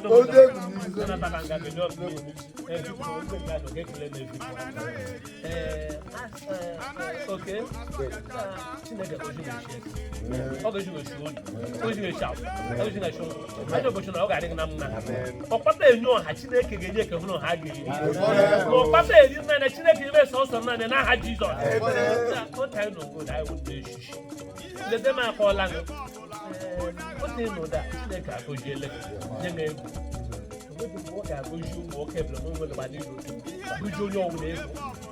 Onye egwu n'isi. Nataka nga gị nyụọ mmiri. Ee, biko, ndị mmadụ ga-ekele m ezigbo. Ee, oke Chineke gozi na-echi eke. Ọ gozi na-echi oyi, gozi na-echi afọ, gozi na-echi ụkwụ. Ajọ ụbọchị na ọ ga-adị gị na mma. Ọkpata enye ọha, Chineke ga-enye eke hụ na ọha ga-eri. Ma ọkpata eri naanị, Chineke ime sọsọ naanị n'aha Jizọs. Otu anyị n'obodo anyị wụ ndị echichi. Lede m akọọla gị. Ee, otu ị n'ụda, Chineke agọziele gị, nye m ego. Enweghị mgbe ọ ga-agọzi ụmụ nwoke bịara ma onwe gba n'ilu gụzi onye ọbụla ego.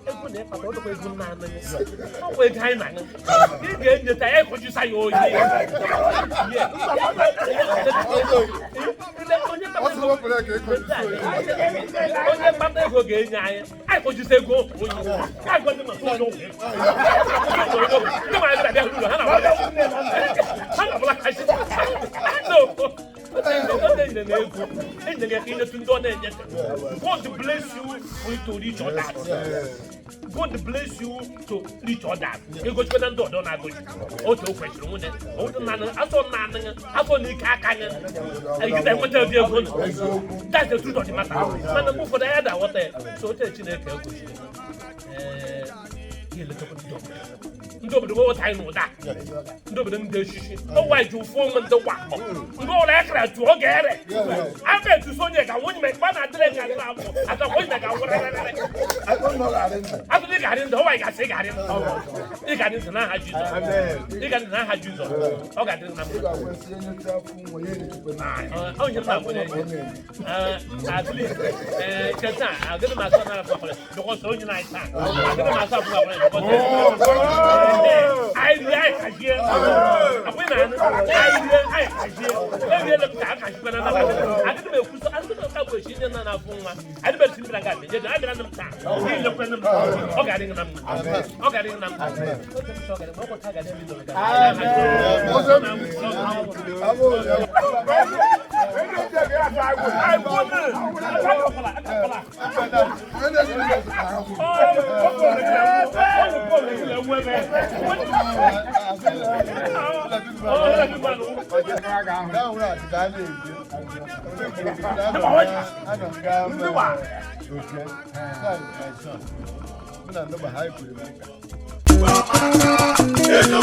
Ego na ịkpata ọ dịkwa ego nna anụ ya. Ọ bụ ego anyị na-aṅụ. Ị ga-enyeta ya ịkọjisa ya oyi. Onye Ọ sị wepụrụ ya ka ego jisi oyi. Onye mkpata ego ga-enye anyị, anyị kọjisa ego oyi. Anyị gwa ndị mmadụ onye ọgwụ ego. Ndị mmadụ bịara ụlọ ha na-agbala ha na-agbala kashi. No. Ọ na-enye na ego. Enyere ya ka inyetụ ndị ọ na-enyetụ. God bless you for you to reach others. God bless you to reach others. Ego chukwu na ndị ọdọ na-agọzi. Otu o kwesịrị nwunye. Otu naanị afọ naanị afọ n'ike aka gị. Egide enweta ụdị ego nọ. That's the truth of the matter. Mana mgbe ụfọdụ anyị ada-aghọta ya. So otu Chineke egosiri. Ee, ya eletakwa ndị obodo. Ndị obodo nweweta anyị n'ụda. Ndị obodo ndị echichi. Ọwa ji ụfụ onwe ndị wakpo. Ndị ụlọ ya kara tụọ oge ere. Aka etuso onye ka nwunye ma na adịrị ka adịrị abụọ. Ata nwunye ka nwụrịrịrị. Atụrụ ị ga-arị ndụ, ọwa ị ga-asị ị ga-arị ndụ. Ị ga-arị ndụ n'aha Jizọs. Ị ga-arị ndụ n'aha Jizọs. Ọ ga-adịrị na Ị mma. ga-akwesị enyecha afọ nwa ya erechukwa na. Onye m na-agwa ya. At least, cheta, agaghị m asọ nara afọ because onye na-anyị taa. Agaghị m asọ afọ akwụkwọ because anyị rie anyị hazie. Akwụghị na anụ, anyị rie anyị hazie. Eriela m ka a kachikwa na nabata. Agaghị m ekwuso, agaghị m ka bụ echi ndị nna na-afụ nwa. Adị m esi mmiri aga abịa, jeje, abịara m taa. N'ihi lekwe m. Ọ ga-adị gị na mma. Ọ ga-adị gị na mma. Oge m chọrọ ga-adị, ma ọ bụ taa ga-adị m n'ụlọ ga-adị. Ọzọ abụ onye. Onye na-esi ndị ọzọ ka ha gwụ. Ejo